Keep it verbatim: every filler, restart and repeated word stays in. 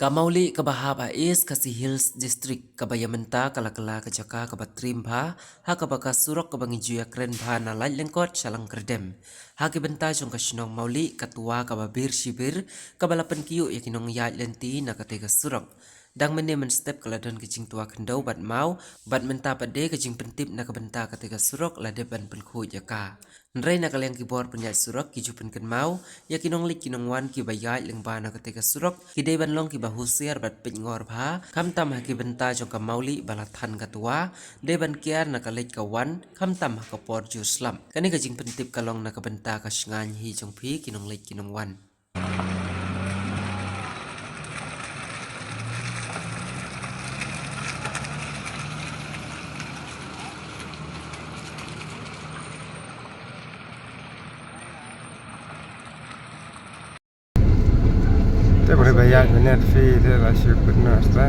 Ka Mawlieh kaba hap ha East Khasi Hills District kaba ïa mynta ka la kylla ka jaka kaba triem bha, ha kaba ka surok kaba ngi ju ïakren bha na Laitlyngkot sha Langkyrdem. Ha ki bynta jong ka shnong Mawlieh ka twa kaba bir shibir, kaba la pynkiew ïa ki nongïaid lynti na katei ka surok. Dang mynne mynstep ka la don ka jingtwa khyndew bad maw, bad mynta pat de ka jingpyntip na ka bynta katei ka surok la dep ban pynkhuid ïa ka. Hynrei na ka liang ki bor pynïaid surok ki ju pynkynmaw ïa ki nongleit ki nongwan kiba ïaid lyngba na katei ka surok, ki dei ban long kiba husiar bad peitngor bha, khamtam ha ki bynta jong ka Mawlieh ba la than ka twa, dei ban kiar na ka leit ka wan, khamtam ha ka por jur slap. Kane ka jingpyntip ka long na ka bynta ka shngaiñ hi jong phi ki nongleit ki nongwan. Te bari ba ïaid minit phi te la shu kut na sta.